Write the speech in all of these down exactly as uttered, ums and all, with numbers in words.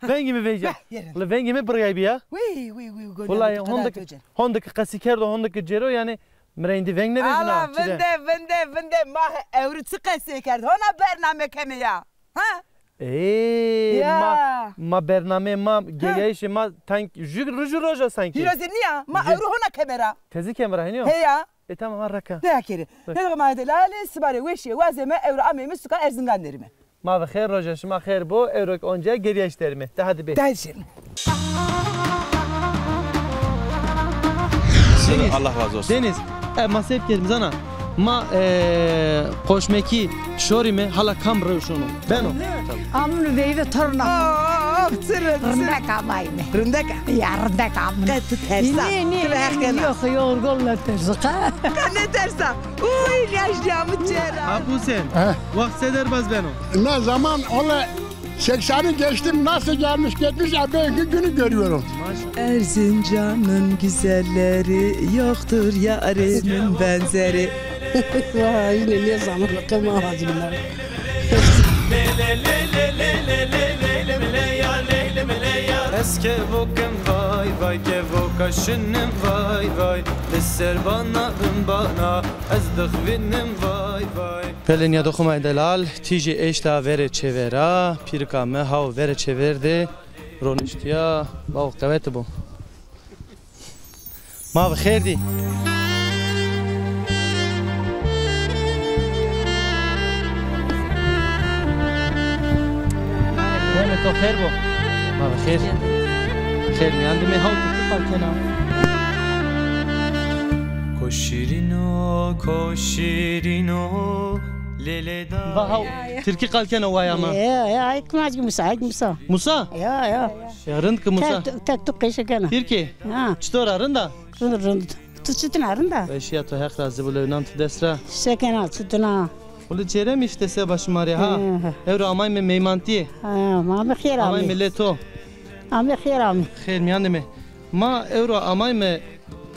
Vengê mi vejîya. Heh, yerê. Li vengê mi birayî bîya. Wî, wî, wî, wî, wî. Wulay honde ki, honde ki qesî kerdo, honde ki cêro, yanî mi ra îndî veng nêvejîna. Ala, vinde, vinde, vinde. Ma ewro çi qesî kerd? Hona bername keme ya. Ha? Ê, ya, ma, ma bernameyê ma, ha, geriyayîşê ma tank jü, jü roja sankî. Hîro zî nîya, ma ewro hona keme ra. Tezî keme ra hînî yo? Heya. E, tamam, ha, reka. Deha kerê. Deha ma de lale, sibare weşîye wazeme, ewro ameyme suka Erzingan derime. Ma ve xêr, roja şima xêr bo, ewro ki onca geriyayîş derime. De hadi bê. Deha şêrîn. Deniz, Allah razı olsun. Deniz, e, ma se bikerîme zana. Ma, e, qoşmekî şorîme, hala kam rew şono. Beno. Amûn veyve torna. Of, çi rind, çi rind. Rindek amayme. Rindek a? Ya, rindek amûn. Qe tu tersa? Nê, nê, nê, nê, yok, yorgun ne tersa. Qe nêtersa. Uy, yaşlıyamı çera. Abu sen. He? Waxt se derbaz beno? Ne zaman ola Sekseni geçtim, nasıl gelmiş gitmiş, ya belki günü görüyorum. Erzincan'ın güzelleri yoktur yarının benzeri. Vay, yine ne zaman kırma ağacım ben. Ez kevokim vay vay, kevoka şinim vay vay. Li ser bana, bana, ez dixvinim vay vay. Belê nîyadoxê ma yê delal, tîjê eşta verê çêver a, pîrika mi haw verê çêver de roniştîya, bawo qewete bo. Ma bi xêr dî. Demê to xêr bo. Ma bi xêr. Xêr mîyan de me haw tirkî qal kena. Ko şîrîno, ko şîrîno, lê lê da. Va haw, tirkî qal kena waya ma. Ya, ya, ay kim azgî Musa, ay kim Musa. Musa? Ya, ya. Ya rind ki Musa. Tek, tek tu qeşe kena. Tirkî? Ha. Çitor a, rind a? Rind, rind. Tu çitin a, rind a? Eşya to Heq razî bo, lewnan tu dest ra. Se kena, çitin a? Wele cêrem îşte seba şima rê ha. He, he. Ewro amayme meymantîye. Ha, ma bi xêr amî. Amayme lê to. Amî xêr amî. Xêr mîyan de me. Ma ewro amayme,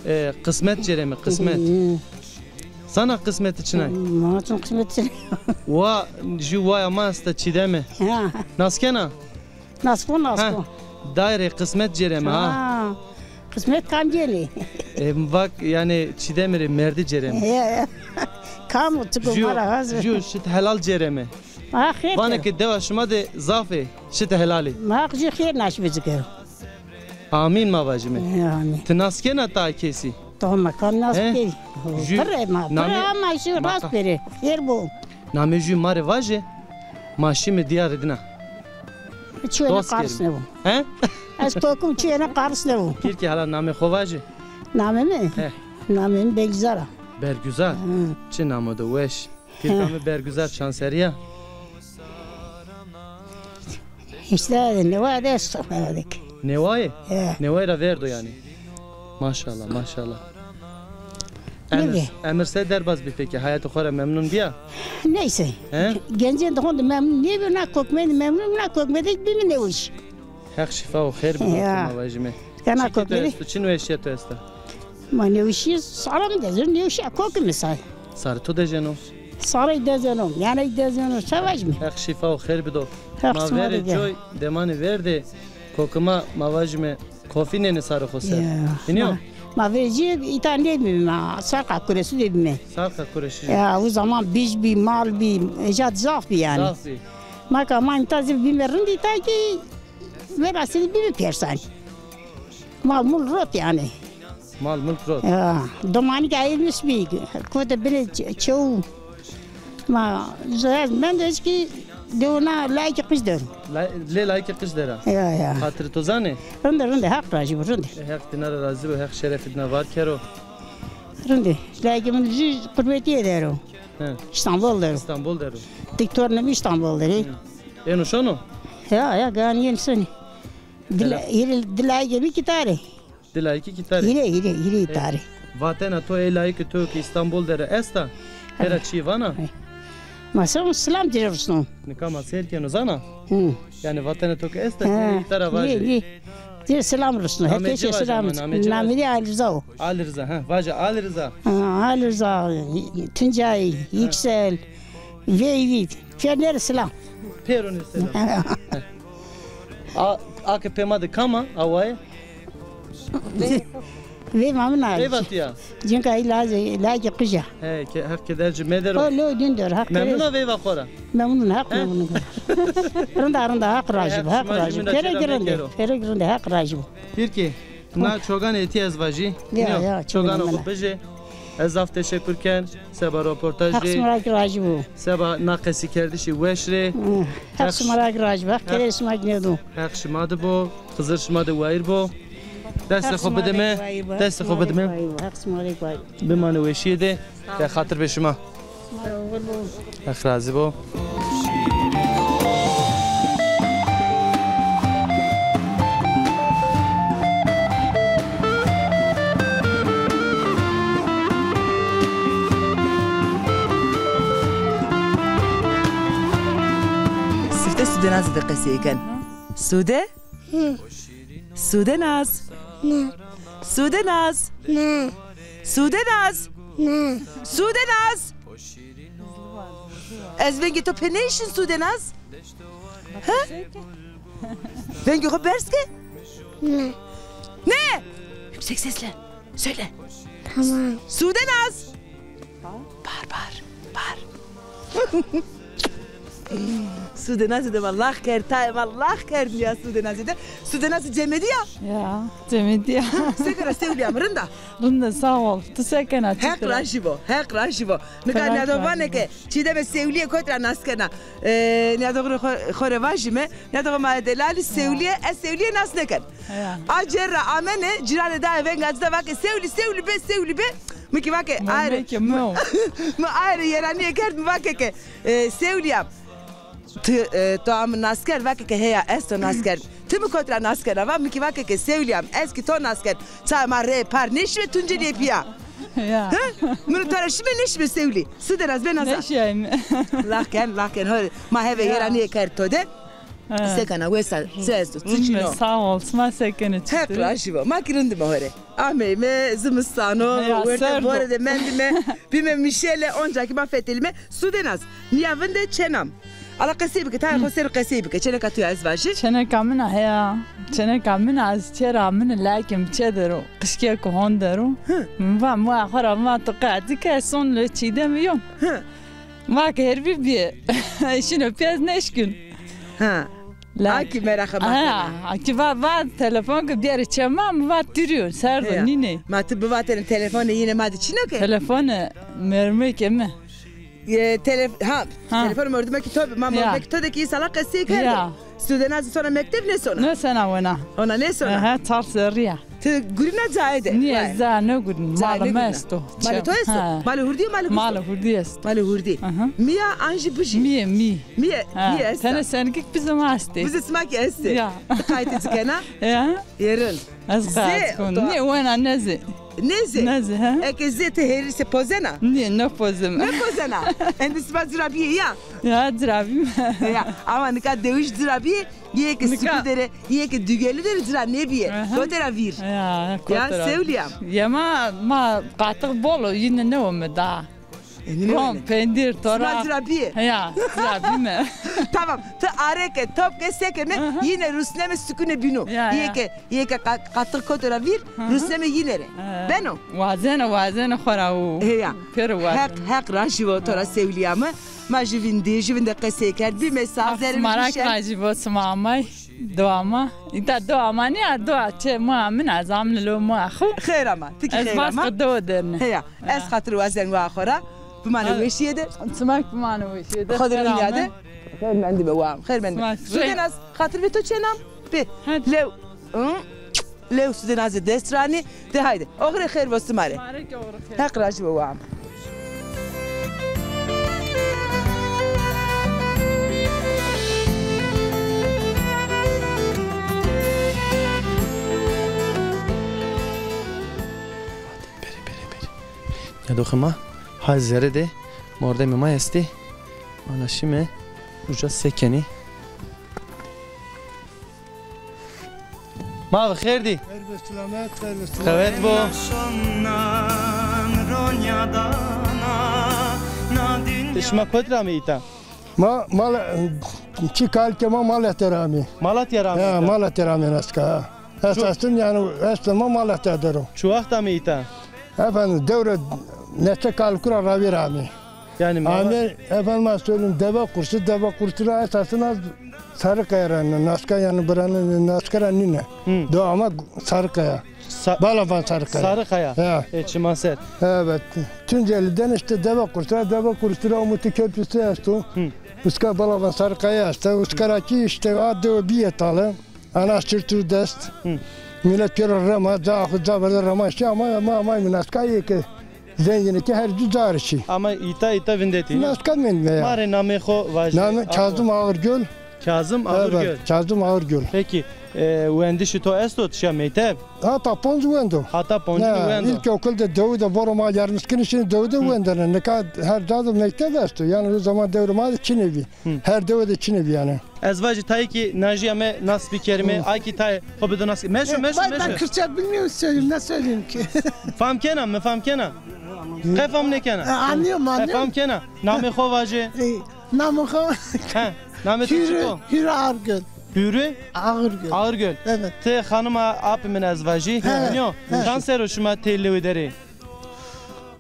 e, qismet cêreme, qismet. Hı hı. Zana qismeti çinay? Ma çin qismet çinay. Wa, jü waya ma esta Çîdeme. Ha. Nas kena? Nas ko, nas ko. Dairê qismet cêreme ha. Ha. Qismet kam cênê? E, vak, yanî Çîdemî rê merdî cêreme. Ya, ya. Kam o, tu go ma ra vaze. Jü şit helal cêreme. Ha, xêr. Vanê ke dewa şima de zaf ê, şit helalî. Ma jü xêr naşî bicikero. Amîn ma vajîme. Ya, amîn. Ti nas kena ta kesî? Tamam, kam nas key? Jü, pir e ma, pir ama jü rast pêrê. Xêr bo. Namê jü ma rê vaje, ma şîme diyarê dina. Çi wêne qaris nêbo. He? Ez kokim çi wêne qaris nêbo. Kîrkî hala namê xo vaje. Namê mi? He. Namê mi Belgüzar a. Bergüzar. Hı. Çi namo de weş. Pîrka mi Bergüzar çanserî ya. Îşte newa de esto, newa de. Newayê? He. Newayê ra verdo yanî. Maşallah, maşallah. Emir, emir se derbaz bî pekî? Heyatê xo ra memnun bîya? Neyse. He? Gencên de honde memnun nêbî, na kokmeyê de memnun, na kokmeyê de bîme nêweş. Heq şîfa û xêr bido, ma vajîme. Kena kokmeyê de. Çi weşîya to esta? Ma nêweşî sara mi dezeno, nêweşîya kokê mi say. Sarê to dejeno? Sarey dezeno, yaney dezeno, se vajîme. Heq şîfa û xêr bido. Heq sima rê. Ma verê coy, demanê ver de kokê ma, ma vajîme, kofînenê sarê xo ser. Ya. Hînî yo? Ma, ma verê cî îta nêbîme, ma Sarqa Kuresu de bîme. Sarqa Kuresu. Ya, o zaman bij bî, mal bî, ejad zaf bî yanî. Zaf bî. Ma ka ma îta zî bîme rind îta kî, velhasîl bîme pêrsanî. Mal mul rot yanî. Mal mulk rot. Ya, domanî ke ayirmiş bî, kote binê ç-, çew. Ma zayaz mendo, ez kî dewna layikê qij der o. La-, lê layikê qij der a? Ya, ya. Xatirê to zanê? Rinde, rinde, Heq razî bo, rinde. E, Heq dina ra razî bo, Heq şerefê dina var kero. Rinde, layikê min jî qurbetîye der o. He. Îstanbul der o. Îstanbul der o. Doktorê mi Îstanbul der o. Hı. Êno şono? Ya, ya, ganî êno şonî. Dila-, hîrê, di layikê mi kî tarê. Di layikî kî tarê. Hîrê, hîrê, hîrê tarê. Vatena to, ê layikê to ki Îstanbul der a esta? Hera çî vana? Ma se silam ci rê rusno. Nika ma seyr keno zana? Hı. Yanî vatena to ki esta, hîrê îta ra vajê. Ci rê silam rusno. Namê ci vajê, namê ci vajê. Namê ci Ali Rıza o. Ali Rıza, ha, vajê Ali Rıza. Ha, Ali Rıza, Tuncay, Yüksel, Veyvî. Pêro nê silam. Pêro nê silam. He. A, a ke pê ma de kam a, awaye? Veyva min a. Veyva tu ya? Cinka î lacê, lacê qij a. He, ke, Heq keder ci medero. O, lo dindor, Heq keder. Memnun a veyva xo ra? Memnun, Heq memnun. Rinda, rinda, Heq rajî bo, Heq rajî bo. Pêro girinde, pêro girinde, Heq rajî bo. Pîrkê, na çogan êtî ez vajî. Ya, ya, çogano xo bijê. Ez zaf teşekur ken seba roportajê. Heq sima ra kî rajî bo. Seba na qesîkerdişî weş rê. Heq sima ra kî rajî bo. Heq kêrê sima kî nêdo. Heq şima de bo. Xizir şima de wayîr bo. Destê xo bide mi. Destê xo bide mi. Heq sima rê wayîr bo. Bimane weşîye de. De xatir be şima. Heq razî bo. Sifte Sude Nazî de qesey ken. Sude? Hı. Sude Naz. Ne. Sude Naz. Ne. Sude Naz. Ne. Sude Naz. Ez vengê to pê nêşin Sude Naz. Ha? Vengê xo berz ke. Ne. Ne. Yüksek sesle. Söyle. Tamam. Sude Naz. Bar, bar, bar. Sude Nazî de ma lax kerd, tayê ma lax kerd ya Sude Nazî de. Sude Nazî cemedî ya? Ya, cemedî ya. Se kena Sewlîya mi, rind a? Rind a, sağ ol. Tu se kena? Heq rajî bo, Heq rajî bo. Nika nîyadoxî vanê ke Çîdeme Sewlîye kot ra nas kena. E, nîyadoxî xo, xo rê vajîme. Nîyadoxî ma delalî Sewlîye, ez Sewlîye nas nêken. Ya. A cêr ra amene, cîranê daye veng acî da vake, Sewlî, Sewlî be, Sewlî be. Mi kî vake, aye rê, mi aye rê yeranîye kerd, mi vake ke, e, Sewlîya, ti, e, to a mi nas kerd? Vake ke heya, ez to nas kerd. Ti mi kot ra nas kena? Va, mi kî vake ke Sewlîya mi, ez kî to nas kerd. Çayê ma reyê par nêşîme, tu nîcê nêpîya. Ya. He? Mi rê to ra şîme nêşîme Sewlî? Sude Naz, bê nasa. Nêşîyayme. Lax ken, lax ken. Ho, ma heve yeranîye kerd to de. He. Se kena, wes a, se esto, çiçîn o? Sağ ol, sima se kenê, çitur î? Heq rajî bo. Ma kî rind îme ho rê. Ameyme, zimistan o, werte vore de mendîme, bîme Mişele, onca kî ma fetelîme. Sude Naz, nîya vinde çêna mi. Ala qesey bike, tayê xo ser o qesey bike. Çêneka to ya ez vajî. Çêneka min a heya. Çêneka min a, ez çê ra amine, lakê mi çê der o, qijkêko hon der o. Hı. Mi va, mi va xo ra, mi va to qe ecî ke, son lê Çîdemî yo. Hı. Ma ke herî bî bîye. Şino pîya ez nêşkîn. Ha. A kî meraqa ma kena. Ha, a kî va, va telefon ke bîyarê çê ma, mi va tîrî yo, serd o, nînê. Ma ti bivatêne telefonê yîne ma de çin o ke? Telefonê mermekê mi. E, telef-, ha, telefon mordemekî to bi, ma mordemekî to de kî îsala qesey kerdo. Ya. Sude Nazî sona mekteb nêsona? Nêsona wena. Wena nêsona? Aha, çar serrî ya. Ti gurîna cayê de? Nîye, ez ca nêgurîn. Malê mi esto. Malê to esto? Ha. Malê hurdî yo, malê hurdî? Malê hurdî esto. Malê hurdî. Aha. Mî ya an jî bij î? Mî ye, mî. Mî ye, mî esta. Tenê senikik bizê ma estê. Bizê sima kî estê. Ya. Ti qaytê ci kena? Ya. Yerin. Ez qayt kon. Nê, wena nêzê. Nêzê? Nêzê, ha. Eke zê ti herîse pozena? Nê, nêpozeme. Nêpozena. Endî sima ci ra bîyê ya? Ya, ci ra bîme. Ya, ama nika dewij ci ra bîyê, yê ke sukû der ê, yê ke dugeli der ê ci ra nêbîyê. Aha. Kote ra vîr. Ya, kote ra vîr. Ya, Sewlîya. Ya ma, ma qatix bol o, yîne nêome da. Ron, pendîr, toraq. Sima ci ra bîyê? Ya, ci ra bîme. Tamam. Ti arê ke, top ke, se keme, yîne rusneme sukûnê bînû. Ya, ya. Yê ke, yê ke qa-, qatix kote ra vîr, rusneme yîne rê. Ha. Beno? Wazena, wazena xo ra û. Heya. Pêro wazena. Heq, Heq rajî bo to ra Sewlîya mi. Ma jûvîn dî, jûvîn de qesey kerd. Bîme sağ, zerrê mi bişen. Heq rajî bo, sima amay. Doa ma. Îta doa ma nîya, doa çê ma min, ez amne lo ma xo. Xeyr ama, ti kî xeyr ama. Ez vaz ke do derne. Heya, ez xatir wazen wa xo ra. Bimane weşîye de. Sima kî bimane weşîye de. Xo de rind ya de. Xeyr mendîme wa. Xeyr mendîme. Sude Naz, xatir be to çêna mi. Be. Lew. Hı? Lew Sude Nazî dest ra anî. De haydi. Oxirê xêr bo sima rê. Sima rê kî oxirê xêr. Heq rajî bo wa. Berê, berê, berê. Nîyadoxê ma ha zerre de mordemê ma estê. Ana şîme uca se kenê. Ma ve xêr dî. Xêr be selamet, xêr be selamet. Qewet bo. Ti şima kot ra amê îta? Ma, ma le-, Çi kal ke ma Malatya ra amî. Malatya ra amî. Ha, Malatya ra amî naska, ha. Esasın yani, eslê ma Malatya der o. Çi wext amî îta? Efendim, dewre neçe kal kura ravî ra amî. Yani Malatya. Amî, efendime söyleyeyim, Deve Kursu, Deve Kursu ra esasın az Sarıkaya ra, naska yani buranın naska ra nîne. Hı. Do ama Sarıkaya. Sa- Balaban Sarıkaya. Sarıkaya. Ya. E, çima ser. Evet. Tunceli'den işte Deve Kursu ra, Deve Kursu ra Umutlu Köprüsü esto. Hı. Uska Balaban Sarıkaya esto. Uska ra ki işte a dewe bîye tale. Ana sirtu dest. Hı. Millet pêro rema, ca xu ca verde rema şî ama, ama, ama minaska yê ki zengini ki her cu ca rê şî. Ama îta, îta vindetî. Minaska mendîme ya. Ma rê namê xo vajê. Namê Kazım Ağırgöl. Kazım Ağırgöl. Evet, Kazım Ağırgöl. Peki, e, wendişî to esto, tişa mekteb? Hata ponc wendo. Hata ponc wendo. İlkokul de dewi de voro ma Yarmıskini, şimdi dewi de wendene. Nika her ca de mekteb esto. Yani o zaman devrê ma de çinê bî. Hı. Her dewe de çinê bî yani. Ez vajî tayê kî najîya me nas bikerîme, ay kî tayê xo bido nas. Meşo, meşo, meşo. Ben Kürtçe bilmiyorum, söyleyeyim, ne söyleyeyim ki? Fam kena, mi fam kena. Qe fam nêkena? E, anlıyorum, anlıyorum. E, fam kena. Namê xo vajê. E, namê xo? He, namê to çik o? Hürü Ağırgöl. Hürü? Ağırgöl. Ağırgöl. Evet. Ti xanima apê min ez vajî. He, he. Çand serr o şima tey lewê derê?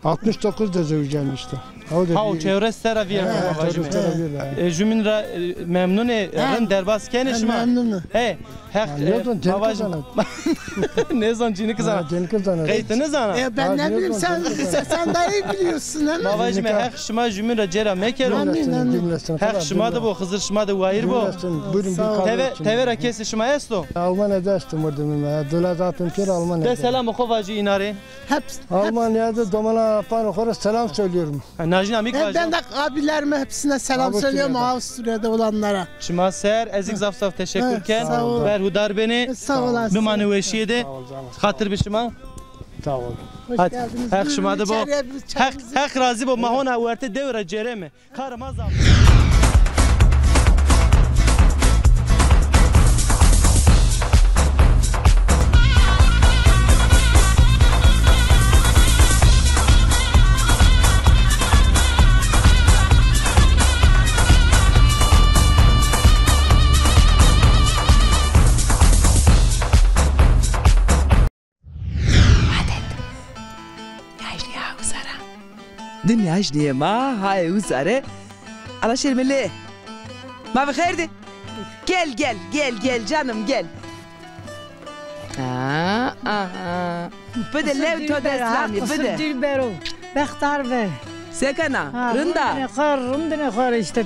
Altmış dokuz de zewicem işte. Haw, çewres serra vîye. He, çewres serra vîye. E, jumîn ra, e, memnun ê, rind derbas kenê şima. Memnun. He, Heq, e, nêzon cinîke zana. Nêzon cinîke zana. Cinîke zana. Qey ti nêzana? E, ben ne bileyim, sen, sen, sen daha iyi biliyorsun, değil mi? Ma vajîme Heq şima jumîn ra cêra mekero. Amîn, amîn. Heq şima de bo, Xizir şima de wayîr bo. Teve, teve ra kesê şima esto? Almanya de esto mordemê mi. Dula zatım pêr Almanya de. De selamê xo vajî îna rê. Hep, Almanya'da domana apan xora selam söylüyorum. Ha, najîna mi ki vajî. Ben de abilerime hepsine selam söylüyorum, Avusturya'da olanlara. Çima ser, ez kî zaf zaf teşekkür ken. Sağ ol. Berhudar benê. Sağ olasın. Bimanê weşîye de. Sağ ol canım. Xatir bi şima. Sağ ol. Hadi. Heq şima de bo. Heq, Heq razî bo. Ma hona werte dewe ra cêreme. Karê ma zaf. Adet. Yajnîya uza ra. Dun yajnîyê ma haye uza rê. Ala şêrme lê. Ma bi xêr dî. Gel, gel, gel, gel canım, gel. Aa, aa. Bide lew to dest vanî, bide. Qisir dîlbero. Bextar be. Se kena? Rind a? Rindinê xo, rindinê xo rê işte.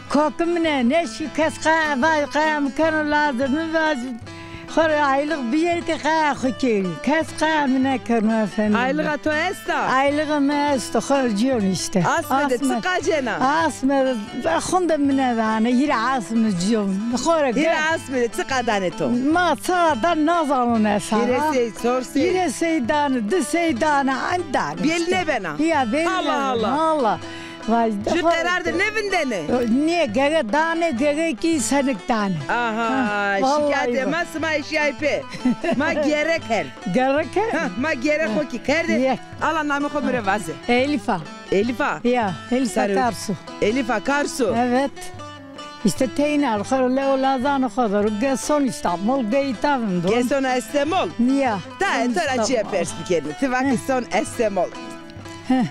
Koki min e, nêşî kes qe, vay qe mi keno lazim, mi vajî. Xo rê aylık biyê ke qe xo kêrî. Kes qe mi nêkeno efendim. Aylığa to esta? Aylığı mi esto, xo rê cîyon işte. Asme de çiqa cêna? Asme, xunde mi nêdane, hîrê asme cîyon. Xo rê. Hîrê asme de çiqa danê to? Ma çiqa da nazanon esa. Hîrê sey, çor sey. Hîrê sey dane, di sey dane, an dane. Bêl nêbena? Ya bêl nêbena. Allah Allah. Vay, ju qerar de nêvindene? Nê, gege dane, gege kî senik dane. Aha, şikayetê ma sima eşyayê pê. Ma gere kerd. Gere kerd? Ha, ma gere xo kî kerde. Ala namê xo mi rê vaze. Elîfa. Elîfa? Ya, Elîfa Karsu. Elîfa Karsu. Evet. İşte teyna xo rê lew lazanê xo der o. Ge son İstanbul, ge îta vindo. Ge sona Estemol? Ya. Ta, to ra cîye pers bikerîme. Ti va ke son Estemol. Heh.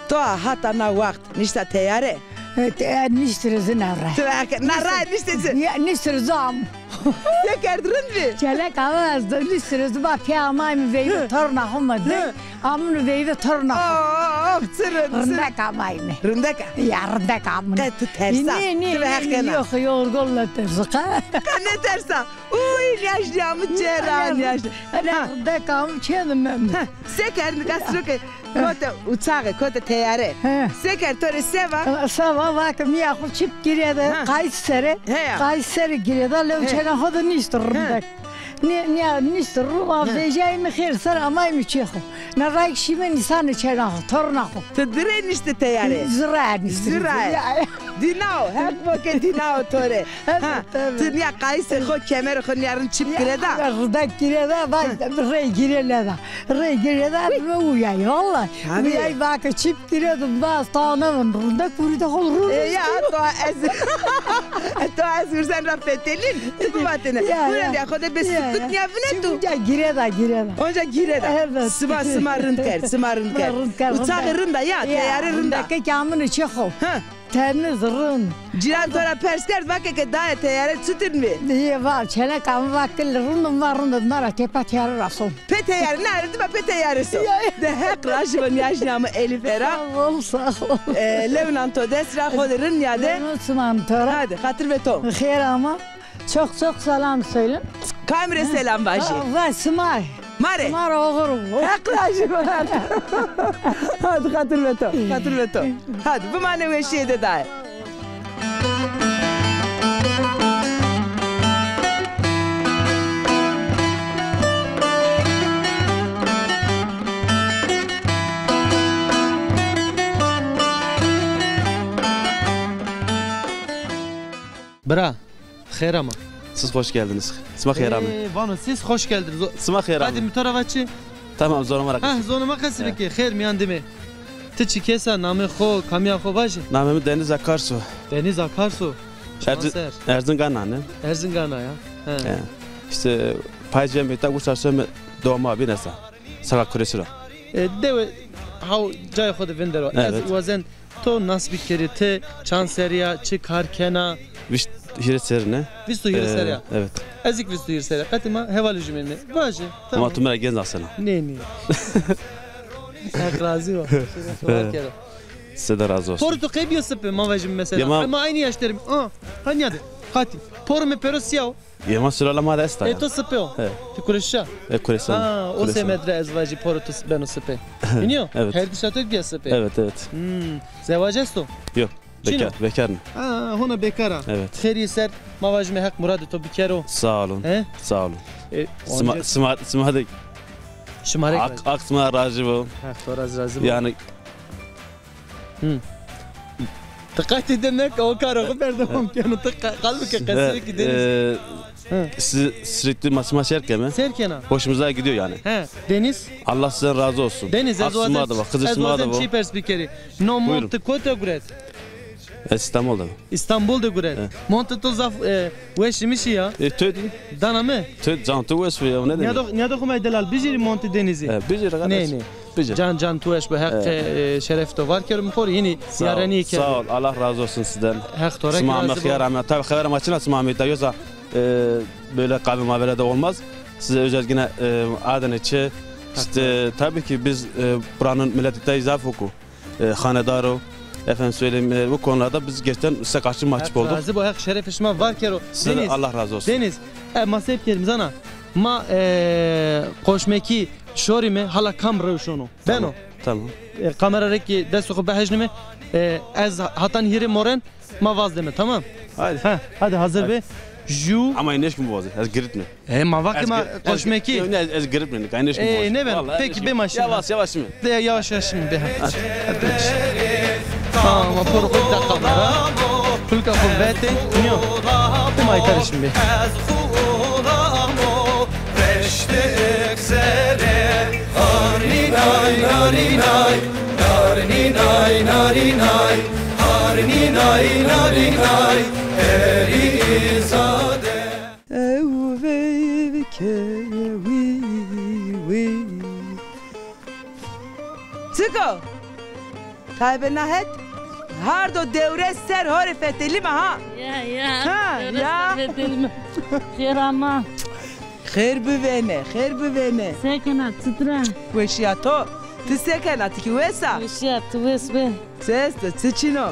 To hata na waxt nişta teyare? E, te-, e, niştî rê zî na ray. Ti va ke na ray niştê ci? Ya, niştî rê zî am. Se kerd, rind bî? Çelek ama ez de niştî rê zî ba pê amayme veyve torna xo ma de. Amûne veyve torna xo. Of, çi rind, çi rind. Rindek amayme. Rindek a? Ya, rindek amûne. Qe ti tersa? Nê, nê, nê, nê, yox, yorgol nêtersa. Qe nêtersa? Uy, nîyajnîya mi cêra, nîyajnîya. Ene rindek amû çê de mend. Se kerd nika siro ke kote uçaxe, kote teyare. Se kerd, to rê se va? Se va, va ke mîya xo çip girê de, qayis sere. Qayis sere girê de, lew çêna xo de nişt rindek. Nî-, nîya nişt ru, va vejayme xêr ser amayme çê xo. Na ray kî şîme nîsanê çêna xo, torna xo. Ti di rey niştî teyare? Zî rey niştî. Zî rey. Ya, ya. Dîna o, Heq bo ke dîna o to rê. Evet, evet. Ti nîya qayisê xo, kemerê xo nîya rind çip girê da? Ya, rindek girê da, vay, rey girê leda. Rey girê da, mi uyay, vallahi. Uyay va ke çip girê da, bas, ta nêvin, rindek vurî de xo rind. E, ya. To ez, to ez urzen ra fetelîn. Ti bivatêne. Ya, ya. Hurendîya xo de be sukut nîya vîne tu. Onca gîre da, gîre da. Onca gîre da. Evet. Sima, sima rind kerd, sima rind kerd. Rind kerd. Uçaxî rind a ya, teyare rind a. Ke kamîn çi xo. Ha. Temiz, rind. Cîran to ra pers kerd, vake ke daye teyare çutir mi? Ê, va, çêneka mi va ke rind o, va rind o, ma ra tepa teyare ra son. Pê teyare, na erdî ma pê teyare so. Ya, ya. De Heq rajî bo nîyajnîya mi Elîfe ra. Sağ ol, sağ ol. E, lewinan to dest ra, xo de rind nîyade. Lewinan sima mi to ra. Hadi, xatir ve to. Xêr ama. Çok çok selam söyle. Kamî rê selam vajî? Va sima. Ma rê. Ma rê oxir bo. Heq rajî bo. Hadi xatir ve to. Xatir ve to. Hadi bimanê weşîye de daye. Bira, xêr ama. Siz hoş geldiniz. Sima xêr amê. Ê, vano, siz hoş geldiniz. Zo- Sima xêr amê. Hadi mi to ra va çi? Tamam, zonê ma ra qesî. Heh, zonê ma qesî bike. Xêr mîyan dime. Ti çi kes a, namê xo, kamîya xo vajî? Namê mi Deniz Akarsu. Deniz Akarsu. Erzi-, Şima ser. Erzingan a ne? Erzingan a ya. He. He. İşte pay cem ta guşa söme doğma binesa. Saka Kuresi ra. E, dewe haw cayê xo de vindero. Evet. Ez wazen to nas bikerî, ti çand serrî ya, çi kar kena? Vîst hîrê serrî ne? Vîst û hîrê serrî ya. Evet. Ez kî vîst û hîrê serrî ya. Qetî ma hevalî jumênîme. Vajî. Tamam. Ma tu mi ra genc asena. Nê, nê. Heq razî bo. Var kero. Size de razı olsun. Poro to qey bîyo sipe, ma vajîme mesela. Ya ma... Ama aynı yaşlarım. Aa, ha nîyade. Hadi. Poro mi pêro sîya o. Yê ma sulala ma de esta ya. E, to sipe o? He. Ti Kureşîş a? E, Kureşan. Ha, o semed ra ez vajî poro to beno sipe. Bînîyo? Evet. Her dişa to bîya sipe. Evet, evet. Hmm. Zewac esto? Yok. Çin o? Bekar, bekar mı? Ha, hona bekar a. Evet. Xêrî ser, ma vajîme Heq muradê to bikero. Sağ olun. He? Sağ olun. E, sima, sima, sima de. Şima rê. Heq, Heq sima razî bo. Heq to ra razî bo. Yani Hı. Ti qetî de neke, o karo xo berdewam keno. Ti qe-, qal bike qesî ki Deniz. E, sizi sürekli ma sima seyr keme. Seyr kena. Hoşumuza gidiyor yani. He, Deniz. Allah sizden razı olsun. Deniz, ez wazen, ez wazen çî pers bikerî. No mont ti kotî guret? Ez İstanbul de. İstanbul de guret. He. Mont to zaf, e, weş imişî ya. E, to dî. Dana mi? To can to weş ya, ne demek? Nîyado, nîyado xo ma delal bijîrî mont Denizî. E, bijîrî kardeş. Ney, ney. Bice. Can can tu weş bo, Heq, e, şeref to var kero, mi xo rê hînî yarenîye kerdî. Sağ ol, Allah razı olsun sizden. Heq to ra kî razî bo. Sima amê xiyar amê. Tabii xeber ma çin a sima amê da, yoksa, e, böyle kahve mavele de olmaz. Size özel yine, e, adını çi, işte, tabii ki biz, e, buranın milleti de zaf oku. E, hanedar o. Efendim söyleyeyim, e, bu konularda biz gerçekten size karşı mahcup olduk. Razî bo, Heq şerefê şima var kero. Size de Allah razı olsun. Deniz, e, ma se bikerîm zana. Ma, e, qoşmekî şorîme, hala kam rew şono. Beno. Tamam. E, kamera rê kî destê xo bihejnîme. E, ez hatan hîrê moren ma vazdeme, tamam? Haydi. Ha, hadi hazır be. Ju. Ama nêşkim vazî, ez giritme. E, ma vake ma qoşmekî. Ne, ez, ez giritme, nêşkim vazî. E, nêbeno. Peki, bê ma şîme. Yavaş, yavaş şîme. De yavaş yavaş şîme, bê ha. Hadi. Tamam, ma poro xo da kamera. Kulka xo vete, nîyo. Ti ma îta rê şîme bê. Ew veyvike wî wî. Çik o? Taybê na het hardo dewre ser horê fetelîme ha. Ya, ya. Ha, dewre ya. Ser fetelîme. Xêr ama. Xêr bivêne, xêr bivêne. Se kena, çitur a? Weşîya to. Ti se kena, ti kî wes a? Weşîya, ti wes be. Çi esto, çi çin o?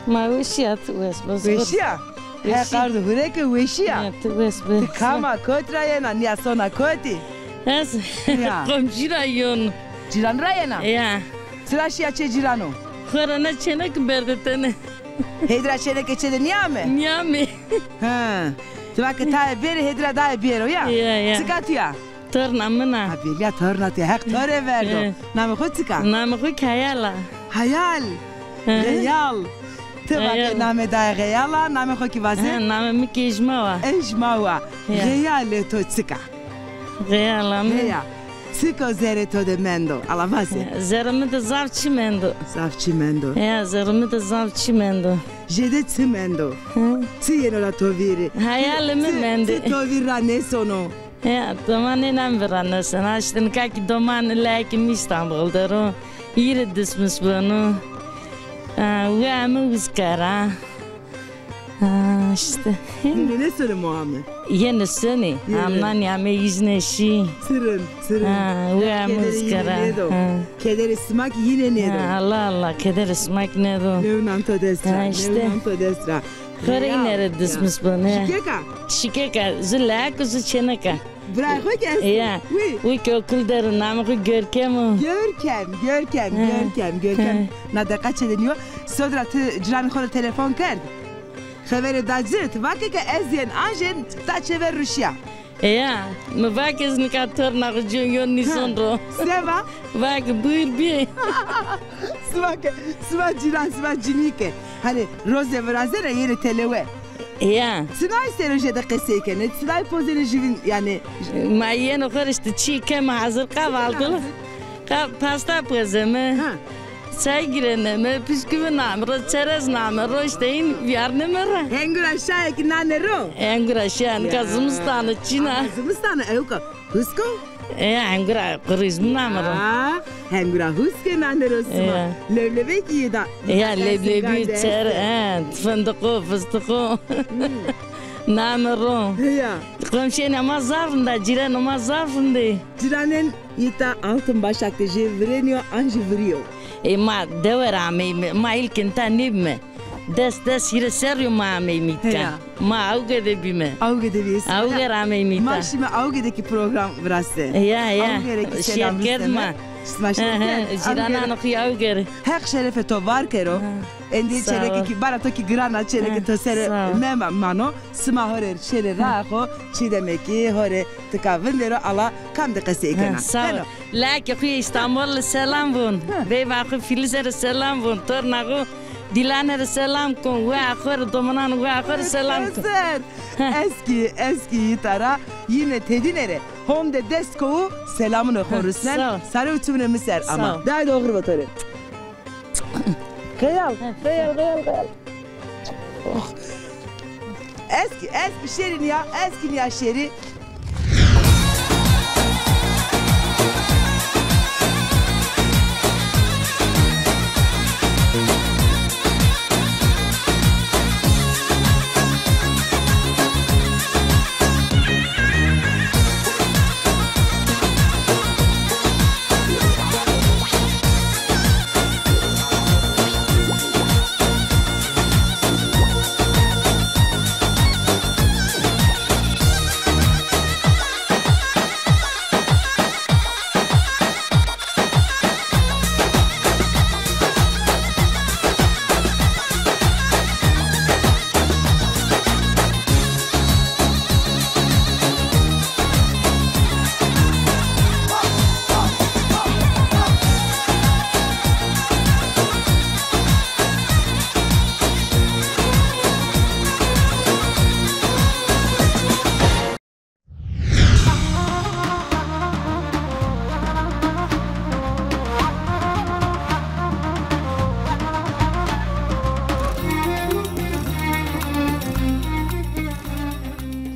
Ma weşîya, ti wes be. Weşîya? Heq ardo hurê ke weşîya. Ya, ti wes be. Ti kam a, kot ra yena, nîya sona kotî? Ez komşî ra yon. Cîran ra yena? Ya. Çira şîya çê cîrano? Xo ra na çêneke berde tene. Hêdî ra çêneke çê de nîyame? Nîyame. Ha. Ti va ke taye bêrê, hêdî ra daye bêro ya? Ya, ya. Çika tu ya? Torna min a. Ha, belîya torna tu ya. Heq to rê verdo. He. Namê xo çik a? Namê xo kî Heyal a. Heyal. He. Xeyal. Ti va ke namê daye Xeyal a, namê xo kî vaze? He, namê mi kî Ejma wa. Ejma wa. Ya. Xeyalê to çik a? Xeyala mi. Heya. Çik o zerê to de mendo? Ala vaze. Ya, zerê mi de zaf çî mendo. Zaf çî mendo. Ya, zerê mi de zaf çî mendo. Jêde çi mendo? Hı. Çi yeno ra to vîrî? Hayalê mi mendî. Çi to vîr ra nêsono? Ya, domanê name vîr ra nêsono. Îşte nika kî domanê leyekê mi Îstanbul der o. Îrê dismis bono. Ha, wea mi uzka ra. Ha, îşte. Nêne sonê moa mi? Yenê sonê. Yenê. Amnan ya mi îzne şî. Çi rind, çi rind. Ha, wea mi uzka ra. Kederê sima kî yîne nêdo. Ha, Allah Allah, kederê sima kî nêdo. Lew nan to dest ra. Ha, îşte. Lew nan to dest ra. Xo rê îne rê dismis bone. Şikek a? Şikek a, zu leyek o, zu çênek a. Birayê xo kî esto. Ya. Wi. Wi kî okul der o, namê xo Görkem o. Görkem, Görkem, Görkem, Görkem. Na deqa çê de nîyo. Sodra ti ciranê xo rê telefon kerd? Xeverê da ci, ti vake ke ez yen anjên ta çê ver ruşîya. E ya, mi vake ez nika torna xo cîyo yon nîson ro. Seba? Vake buyur bî. Sima ke, sima cîran, sima cinîke. Hanî roze virazena yêne telewe. Ya. Çinay sero jêde qesey kenê, çinay pozenê jüvin yanî. Ma yeno xo rê îşte çî keme hazir, kahvaltılık. Ka-, pasta pozeme. Ha. Çay gîreneme, bisküvi name ro, çerez name ro, îşte în vîyarneme ra. Hengura şaye kî nane ro? Hengura şaye, nika zimistan o, çin a. Ama zimistan o, ewka husk o? E, hengura qurizmi name ro. Aa, hengura huske nane ro sima. Ya. Leblebê kî yê da. Ya, leblebi, çer-, e, fındık o, fıstık o. Hmm. Name ro. Ya. Komşenê ma zaf rindê, cîranê ma zaf rindê. Cîranên îta Altınbaşak de jê virênîyo an jî virîyo? E, ma dewe ra ameyme, ma îlkin ta nêbîme. Des, des hîrê serrî yo ma ameyme îtka. Heya. Ma awge de bîme. Awge de bîyê sima. Awge ra ameyme îta. Ma şîme awge de kî program viraste. Ya, ya. Awge rê kî selam visteme. Şîyet kerd ma. Sima şîyet kerd. Cîrananê xo yê awge rê. Heq şerefê to var kero. Ha. Endî çêneke kî, bara to kî giran a, çêneke to ser mema-, mano. Sima ho rê şêrê raa xo, çî demekî ho rê tika vindero, ala kam de qesey kena. Sağ ol. Leyekê xo yê Îstanbul rê selam vûn. Veyva xo Fîlîze rê selam vûn. Torna xo Dîlane rê selam kon. Wea xo rê, domanan wea xo rê selam kon. Ser. Ez kî, ez kî îta ra yîne tedîne rê honde dest kowu selamunê xo rusnen. Sağ ol. Sare û çimunê mi ser ama. Sağ ol. Day doğru vatore. Xeyal, xeyal, xeyal, xeyal. Oh. Ez kî, ez kî şêrî nîya, ez kî nîya şêrî.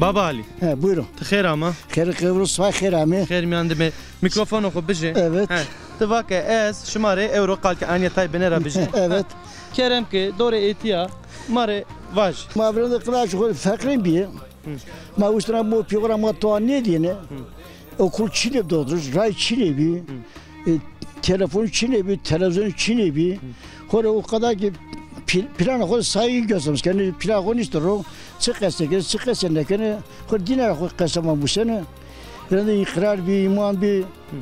Baba Alî. He, buyurun. Ti xêr ama. Xêr, xêr, sima xêr amê. Xêr mîyan de me. Mîkrofonê xo bijê. Evet. He. Ti vake ez şima rê ewro qalkê Anîya Tay Bine ra bijê. Evet. Kerem ke, dorê êtîya ma rê vaj. Ma virende qida xo feqîrên bîye. Hı. Ma ustena mo pîyora ma toa nêdîyêne. Hı. Okul çinê bi doxtor, ray çinê bî. Hı. E, telefon çinê bî, televîzyon çinê bî. Hı. Xo rê o qeda ki pil-, planê xo saygı göstermiş. Kenê plan xo nîşte ro, çi qesey kenê, çi qesey nêkenê. Xo dîne ra xo qesê ma musene. Rende îqrar bî, îman bî. Hı.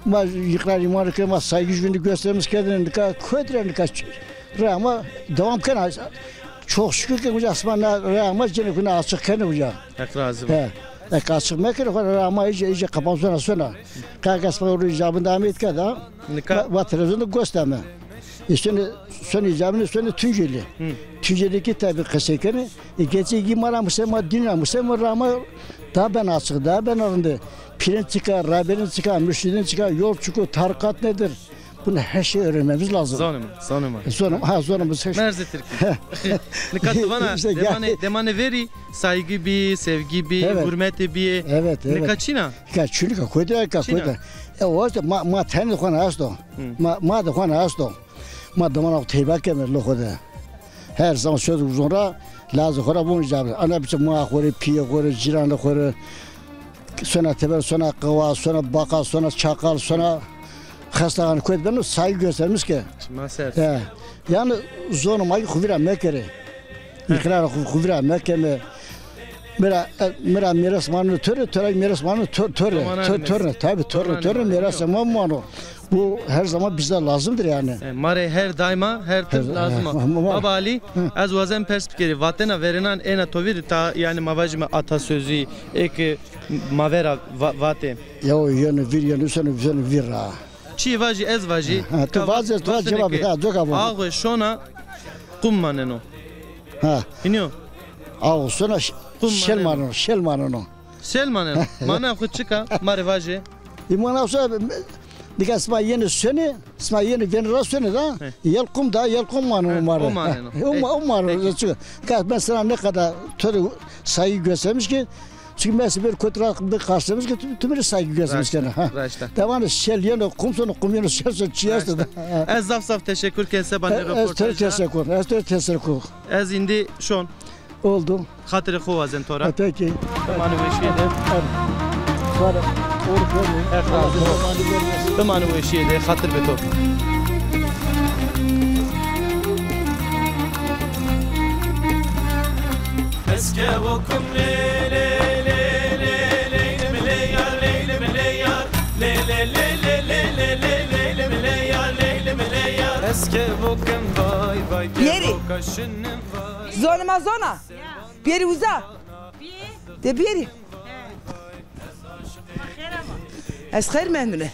Ma îqrar îman ke ma saygı jüvînî göstermiş kerdêne, nika kotî ra nika ç-, ray ma devam kena. Çok şükür ke uca sima na ray ma cênê kuna açıq kenê uca. Heq razî bo. He. Heq açıq mekenê, xo ray ma îca, îca kapan sona sona. Qe ke sima ro îcabin de ameyî ke da. Nika? Va, va televîzyon de gösterme. E, sona, sona îcabin de sona Tunceli. Hı. Tunceli kî tabî qesey kenê. E, geçê gî ma ra musê, ma dîn ra musê, ma ray ma daha ben açıq, daha ben arinde. Pirên çik a, raberên çik a, mürşidên çik a, yol çik o, tarikat nedir? Bunu her şey öğrenmemiz lazım. Zonê ma, zonê ma. E, zonê ma, ha, zonê ma, her şey. Merzê Tirkî. Nika tu vana, işte, demanê, yani, demanê verî saygı bî, sevgi bî, evet, hurmetê bî. Evet, evet. Nika çin a? Nika çin a, kotî ra, nika kotî ra. E, o işte ma, ma tenê xo na esto. Hı. Ma, ma de xo na esto. Ma domana xo teyba keme lo xo de. Her zaman söz uzun ra, lazê xo ra vun ca. Ana biçe ma xo rê, pîyê xo rê, cîranê xo rê. Sona teber, sona qewa, sona bakkal, sona çakkal, sona xestaxane kotî beno, saygı göstermiş ke. Ma ser. He. Yani zonê ma ki xo vîra mekerê. Heh. Îqrar xo, xo vîra mekeme. Mi ra, e, mi ra mîras maneno to rê, to ra mîras maneno to-, to rê. Domananê to-, to rê, tabii, to rê, domananê to rê mîrasê ma mano. Bu her zaman bize lazımdır yani. E, ma rê her daima, her tim lazim a. Her zaman. Baba Ali, hı, ez wazen pers bikerî, vatena verênan êna to vîr, ta, yani ma vajîme atasözü, ê ke ma vera va-, vatê. Ya o yeno vîr, yeno useno, yeno vîr ra. Çî vajî, ez vajî. Ha, tu vajî, tu vajî, cevap, ha, coka vajî. Ağwe şona qum maneno. Ha. Hînî yo? Ağwe şona ş-, qum şel maneno, şel maneno. Şel maneno. Mana xo çik a? Ma rê vaje. E, mana xo, nika sima yenê sonê, sima yenê venê ra sonê da. He. Yel qum da, yel qum maneno ma rê. O maneno. O ma-, o maneno. Peki. Çünkü ka-, mesela ne kadar to rê saygı göstermiş ki, çünkü mesela bir kotî ra bir karşılamış ki, tu, tu bir saygı göstermiş yani. Ha. Raşta. Devam et, şel yeno, qum sono, qum yeno, şel sono, çi esto. Raşta. Ez zaf zaf teşekkür ken seba nê röportajî. Ez to rê teşekkür, ez to rê teşekkür. Ez îndî şon. Oldu. Xatirê xo wazen to ra. E, peki. Bimanê weşîye de. Bimanê weşîye de, xatir be to. Yeri. Zonê ma zon a. Bêrî uza. De bêrî. Ez xeyr mendune.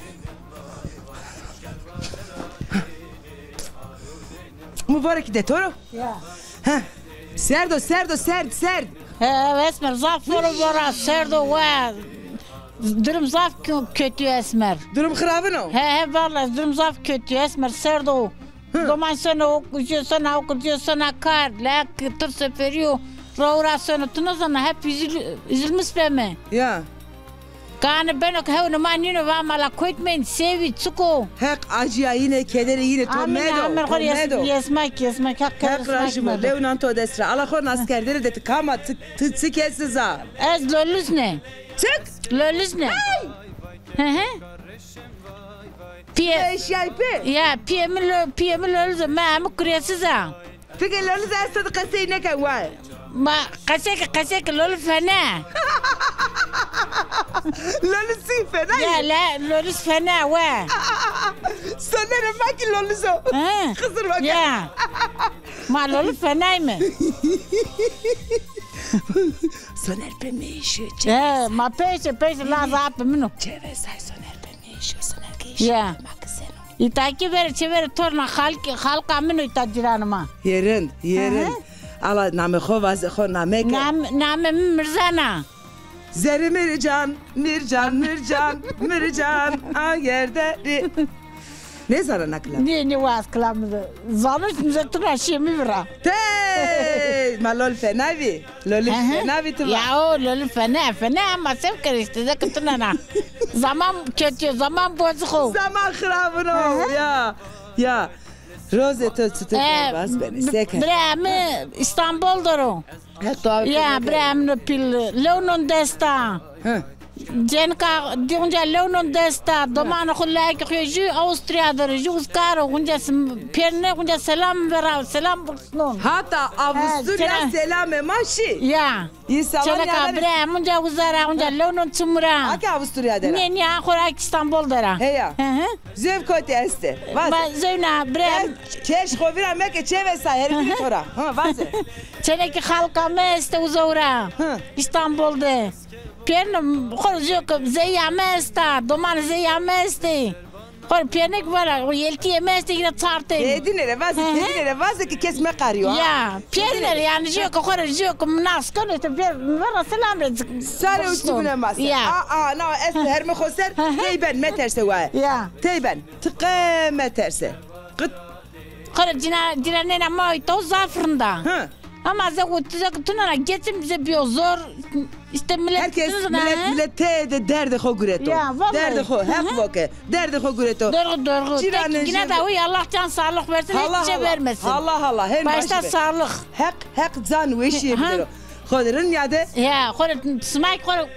Mubarek de to ro. Ya. Heh. Serd o, serd o, serd, serd. He, esmer, zaf voro vora, serd o, we. Durum zaf kö-, kötü, esmer. Durum xirabin o? He, he, vallahi durum zaf kötü, esmer, serd o. Hı. Doman sona okul, sona okul, sona kar, lek tır seferiyo, rawra sona, tu nizana, hep üzül-, üzülmüş be mi? Ya. Kanî beno ke hewnê ma nîno, va mala koyt men, sewî, çik o? Heq acîya yîne, kederê yîne to medo, to medo. Yesmak, yesmak, Heq, Heq razî bo. Lewnan to dest ra. Ala xo nas kerdene de ti kam a, ti, ti çi kes iz a? Ez Loluzne. Çik? Loluzne. Hey! Hı hı. Pîye. Eşyay pê. Ya, pîyê mi lo-, pîyê mi Loluz o, ma hemî kurêsiz a. Ti ke Loluz esto di qesey neke wa. Ma qesey ke, qesey ke Loluz fene. Loluz sî fena. Ya, le, Loluz fene we. Sonerê ma ki Loluz o. Hı. Xizir bak. Ya. Ma Loluz fenayme. Soner pê mi işiyor. He, ma peyse, peyse la zaf min o. Çevre say Soner pê. Nêşo siner ke, ya, ma kiseno. Îta kî verê çi verê torna xalk, xalka min o îta cîranê ma. Yê rind, yê rind. Aha. Ala namê xo vaze, xo name ke. Nam-, namê mi Mirzan a. Zerrê Mircan, Mircan, Mircan, Mircan, a yerde ri. Nêzana na kilam? Nê, nê waz kilam de. Zano, mi zê tu ra şîyê mi vira. Tey, ma lol fena bî. Lolî fena bî ti va. Ya o lolî fena, fena ama se bikerî îşte, zeke tu nena. Zaman kötü, zaman bozuk o. Zaman xirabin o. Ya, ya. Rozê to çitur baz benê, seke. Bira mi İstanbul der o. Ya, bira mi no pîl, lewnon dest a. Hı. Cenka, di unca lewnon dest a, domanê xo, layikê xo jû Avusturya der o, jû uzkar o, unca pêrine, unca selam vera, selam bursnon. Hata Avusturya selamê ma şî. Ya. Çeneka bira, em unca uza ra, unca lewnon çimû ra. Ake Avusturya der a? Nê, nê, a xo ra ki İstanbul der a. Heya. Hı hı. Zewk kotî este? Vaze. Ma zewna bira. Keş xo vîra meke, çêvesa, herifî to ra. Hı, vaze. Çenekî xalka mi este uza ra. Hı. İstanbul de. Pêrine xo zê ke zeyîya mi esta, domanê zeyîya mi estê. Xo rê pêrnek vera, o yelkî yeme estê, yine çartê. Têdîne rê vaze, têdîne rê vaze ki kes meqarîyo, ha. Ya, pêrine rê, yanî jûyo ki xo rê, jûyo ki mi nas keno, îşte pêr vera selam rê. Sare û çi bine mase. Ya. A, a, na, ez herme xo ser, tey ben, meterse waye. Ya. Tey ben, ti qe meterse. Qit. Xo rê cîna, cîranêna ma îta zaf rind a. Hı. Ama ze, o tize ki tunena geçim bize biyo zor. İşte millet... Herkes, millet, millet tey de derdê xo gureto. Ya, vallahi. Derdê xo, heq vo ke. Derdê xo gureto. Doğru, doğru. Cîranê... Tek yine de o, Allah can sağlık versin, hiç şey vermesin. Allah, Allah. Hem başta sağlık. Heq, heq can weşîye bidero. Xo de rind ya de. Ya, xo de sima ki, xo de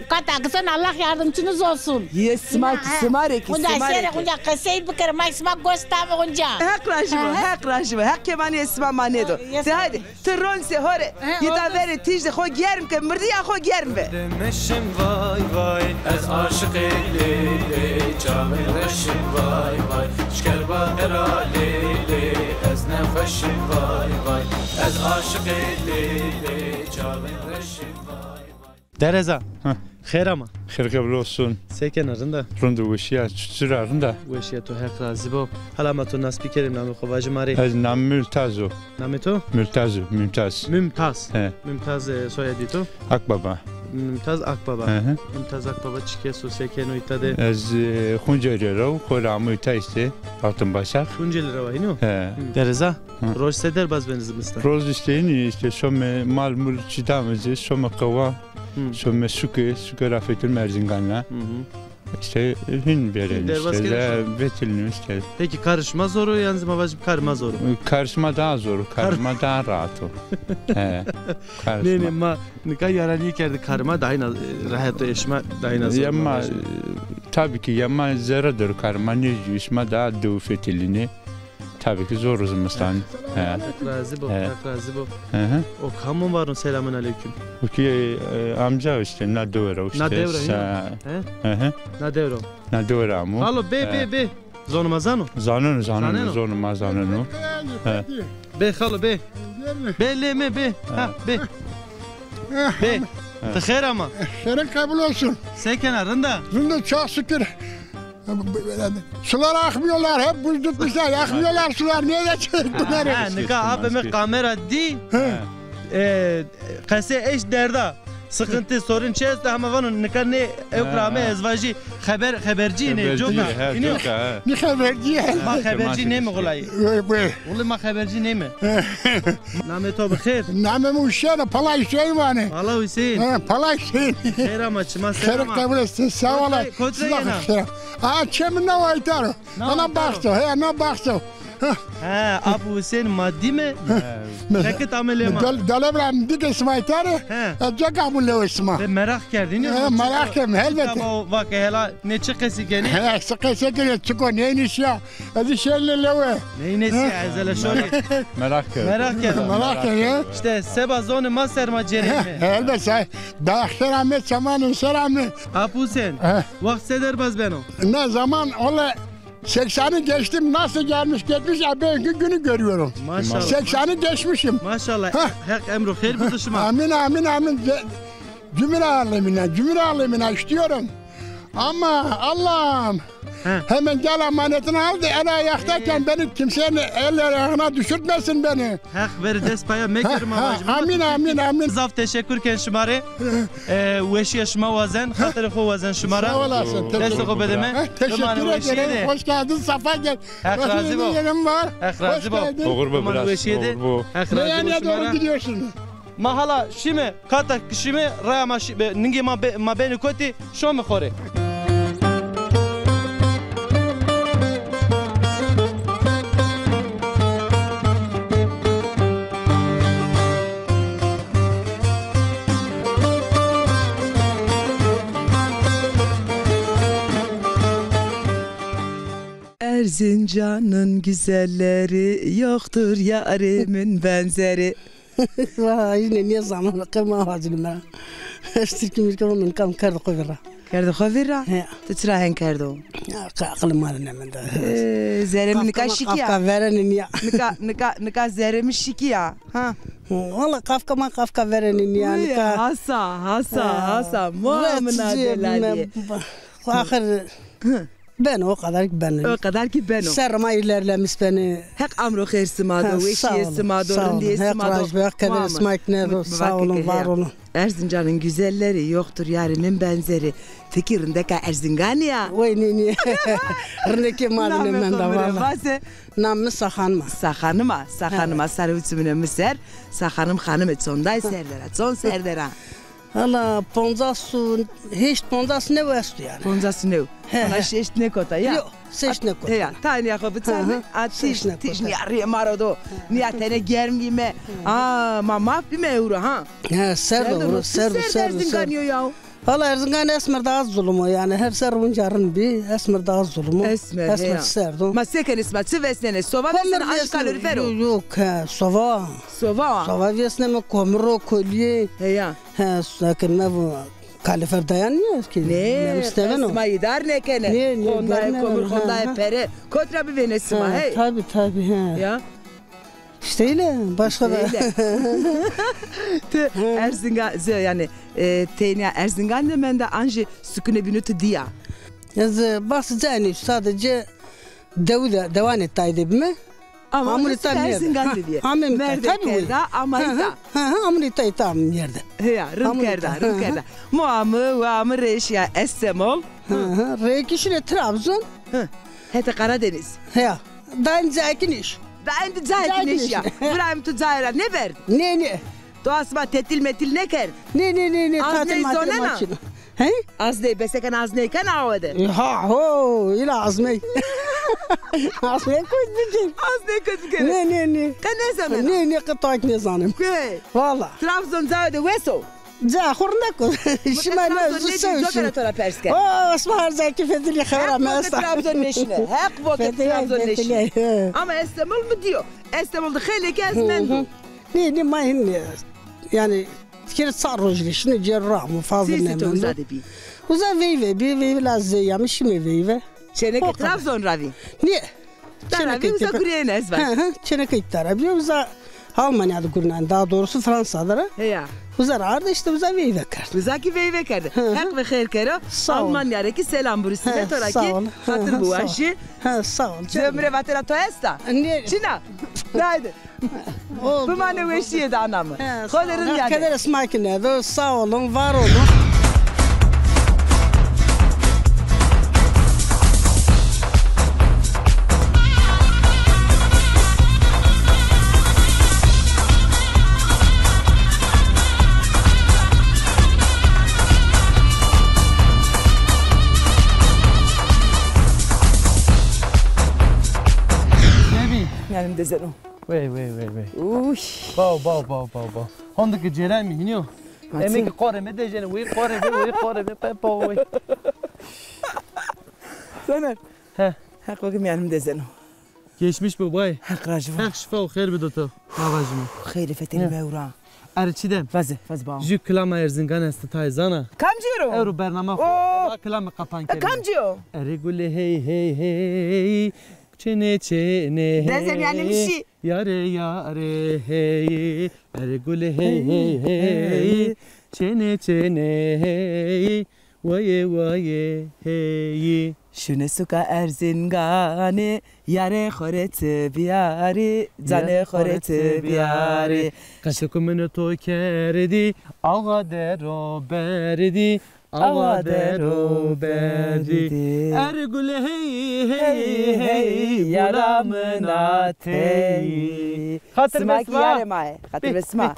kata kısan, Allah yardımcınız olsun. Ye sima ki, sima rê ki, sima rê ki. Xunca qesey bikere, ma sima goş tame xunca. Heq rajî bo, heq rajî bo. Heq kemanê sima ma nêdo. De haydi. Ti ron se, ho rê. Îta verê tîj de xo germ ke, mirdîya xo germ be. Demeşim vay vay, ez aşiqê lê lê, çaxê reşim vay vay, şker baqera lê lê, ez nexweşim vay vay, ez aşiqê lê lê, çaxê reşim vay vay. Dereza. Hı. Xêr ama. Xêr qebul olsun. Se kena, rind a? Rind û weşîya, çitur a, rind a? Weşîya to, Heq razî bo. Hala ma to nas bikerê, namê xo vajî ma rê. Ez namê mi Mültaz o. Namê to? Mültaz o, Mümtaz. Mümtaz. He. Mümtaz, e, soyadî to? Akbaba. Mümtaz Akbaba. Hı hı. Mümtaz Akbaba çi kes o, se keno îta de? Ez, e, Xuncelî ra wo, xo rê amo îta îşte, Altınbaşak. Xuncelî ra wa hînî yo? He. Hı. Dereza? Hı. Roj se derbaz benî zimistan? Roj îşte hînî îşte, some mal mul çî dame ci, some qewa. Hı. Some suke, suke ra fetil Merzingan ra. Hı hı. Îşte hîn vêrenî îşte, fetilî îşte. Peki karê şima zor o, yanî ma vajî karê ma zor o? Karê şima daha zor o, karê ma daha rahat o. He. Nê, nê, ma nika yaranîye kerdî, karê ma daha îna, e, rehet o, ê şima daha îna zor o. Yema, e, tabii ki yema zerre der o karê ma, nê jû, ê şima daha dew fetilînê. Tabii ki zor o zimistan. He. Heq razî bo, Heq razî bo. Hı hı. O kamon vano selamün aleyküm? O ki, e, amca îşte, na dewe ra îşte. Na dewe ra, hînî yo? He. Hı hı. Na dewe ra. Na dewe ra amo. Alo, bê, bê, bê. Zonê ma zano? Zaneno, zaneno, zonê ma zaneno. He. Bê xalo, bê. Bê lê mi, bê. Ha, bê. Bê. Ti xêr ama. Xêrin qebul olsun. Se kena, rind a? Rind o, çok şükür. Sular akmıyorlar, hep buz tutmuşlar, akmıyorlar sular, ne edecek bunları? Ha, nika abime kamera dî, e, qesê eşt derda. Sıkıntı, sorun çi esto, hema vano nika nê ewk ra ame, ez vajî xeber, xebercî nê, coka. Nê xebercî? Ma xebercî nême xulayî. Wulî ma xebercî nême. Namê to bi xêr? Namê mi Hüseyin o, Pala Hüseyin vanê. Pala Hüseyin. He, Pala Hüseyin. Xêr ama, çima ser ama. Xêr qebul olsun, sağ ola. Kotre yena? Aa, çemî na waytar o. Ana baxso, he, na baxso. He, Apo Hüseyin, ma dîme. Rekit ame lê ma. Dal-, daleb ra mi dî ke sima îta rê, ez cek amo lewê sima. Ve meraq kerdî, nîyo? He, meraq kerdim, helbette. Ama o vake hela nê çi qesî kenî? He, çi qesî kenî, çiko nênîsîya. Ez şêrîne lewe. Ney nesi, ez hele şorî. Merak kerd. Merak kerd. Merak kerd ya. İşte seba zonê ma ser ma cêreyme. Elbet say. Daxter ame, çamanê ser ame. Apo Hüseyin, wext se derbaz beno? Ne zaman, ola seksen'i geçtim, nasıl gelmiş gitmiş, ya bugünkü günü görüyorum. Maşallah. Seksen'i geçmişim. Maşallah. Heq emro xêr bido şima. Amin, amin, amin. Cümle alemine, cümle alemine istiyorum. Ama Allah'ım, hemen gel amanetini al da el ayaktayken beni kimsenin el ayağına düşürtmesin beni. Heq verî dest paya mekerîme. Amin, amin, amin. Zaf teşekkür ken şima rê. E, weşîya şima wazen, xatirê xo wazen şima ra. Sağ olasın. Destê xo bidime. Teşekkür ederim. Hoş geldin, safa gel. Heq razî bo. Yerim var. Heq razî bo. Hoş geldin. Oxir bo biraz. Oxir bo. Heq razî bo şima ra. Nereye doğru gidiyorsun? Ma hala şîme, kata ki şîme, raya ma şî-, be-, ningê ma be-, ma benê kotî, şome xo rê. Erzincan'ın güzelleri, yoktur yarımın benzeri. Vay, yine niye zaman, qe ma vacîme. Ez tirkî mirkî vano, nika mi kerdo xo vîr ra. Kerdo xo vîr ra? He. Ti çira hen kerdo? Ya, ka-, aqilê ma de nêmenda. Ee, zerrê mi nika şikî ya. Kafka verenê nîya. Nika, nika, nika zerrê mi şikî ya. Ha. Wala kafka ma kafka verenê nîya nika. Hasa, hasa, hasa. Muamina delalî. Axir. Hı. Beno, o kadar ki beno. O kadar ki beno. Serr ma ilerlemiş beni. Heq amro xêr sima do, weşîye sima do, rindîye sima do. Heq razî bo, Heq keder sima kî nêdo. Sağ olun, var olun. Erzincan'ın güzelleri yoktur yârimin benzeri. Ti kî rindeka Erzinganî ya. Wey nê nê. Rindekê ma de nêmenda valla. Namê mi Saxanim a. Saxanim a, Saxanim a. Sarê û çimine mi ser. Saxanim xanime, çonday ser der a, çon ser der a. Hala poncas û heşt, poncas û new esto yanî. Poncas û new. He, he. Ona şeşt nêkota ya. Yo, şeşt nêkota. He ya, tanîya xo biçarne, a tîj, tîj nîya rê ma ro do. Nîya tenê germ bîme. A, ma maf bîme ewro ha. He, serd o, serd o, serd o. Erzinganî yo ya. Hala Erzingan esmer daha zulum o yanî. Her serr winca rind bî, esmer daha zulum o. Esmer, he ya. Esmer serd o. Ma se kenê sima, çi vesnenê? Soba vesnenê, ancî kalorîfer o? Yo, yo, ke, soba. Soba. Soba vesneme, komir o, kolîye. He ya. He, s-, ke mevo kalorifer dayanmıyor ki. Nê, memisteveno. Sima îdar nêkenê. Nê, nê, qondayê komir, qondayê pere. Kot ra bivênê sima, hey. Tabi, tabi, he. Ya. İşte öyle, başka da. Ti Erzingan, yanî, e, tenya Erzingan de menda ancî sukunê bînû ti dîya? Ez, e, bas cenî sadece dewi de, dewanê tay de bime. Ama amûrê ta Erzingan de bîye. Amê mi ta, tabii. Merve kerda, ama îta. Hı hı, amûrê ta, îta amê yerde. Heya, rind kerda, rind kerda. Mo amî, wa amî rê şîya Estemol. Hı hı, rê kî şîne Trabzon. Hı. Hete Karadeniz. Heya. Daim cayê kî nêş. Daim cayê kî nêş ya. Bira mi tu cayê ra nêberd? Nê, nê. Tu asma tetil metil nêkerd? Nê, nê, nê, nê. Tatil matil zonena? He? Azney, besekan azney kena awe de. E, ha, ho, îla azney. Azney kot bikin. Azney kot bikin. Nê, nê, nê. Qe nêzanena? Nê, nê, qe tak nêzanim. Kê? Valla. Trabzon cayo de wes o? Ca xo rindek o. Şima ne zu sew şi. Coka ra to ra pers ken. O, asma her ca kî fetilî xebera mi esta. Heq bo ke Trabzon nêşine. Heq bo ke Trabzon nêşine. Ama Estemol mi dîyo. Estemol de xeylê ke ez mendo. Nê, nê, ma hin, yanî, kere çar roj rê şino, cêr ra amo, fazla nêmendo. Uza de bî? Uza veyve bî, veyve la zey ya mi şime veyve. Çêneke Trabzon ra vî? Nê. Tara bî, uza gureyêne ez vaj. Hı hı, çêneke tara bî, uza Almanya de gurînayî, daha doğrusu Fransa de ra. Heya. Uza ra arde, işte uza veyve kerd. Uza kî veyve kerde. Hı hı. Heq ve xêr kero. Sağ ol. Almanya rê kî selam burusîme, to ra kî xatir biwajî. He, sağ ol. Cemre vatena to esta? Nê. Çina. Haydi. Bimane weşîye de ana mi. He, xo de rind yade. Keder sima kî nêdo. Sağ olun, var olun. Mîyanê mi de zeno. Wey, wey, wey, wey. Uy. Baw, baw, baw, baw, baw. Honde ke cêrayê mi hînî yo. Eme ki qorê mi dejêne, wey qorê mi, wey qorê mi, pepo, wey. Soner. He. Heq bo ke mîyanê mi de zeno. Geçmiş bo bay. Heq rajî bo. Heq şifa û xêr bido to. Navajîme. Xeylê fetelîme ewra. Erê Çîdem. Vaze, vaze bawo. Jü kilama Erzingan esta, tay zana? Kamcî ro? Ewro bernama xo. O. Eba kilame qapan kerîme. Kamcî yo? Erê gule hey hey hey, çênê çênê hey. Dezem yanî mi şî. Yare yare hey, erê gule hey hey hey, çênê çênê hey, waye waye hey. Şune suka Erzinganî, yarê xo rê ti biyarî, canê xo rê ti biyarî. Qesê ku min û to kerdî, awa dero berdî, awa dero berdî. Erê gule hey hey hey, yara min a tey. Xatir be sima. Sima kî yarê ma yê. Xatir be sima.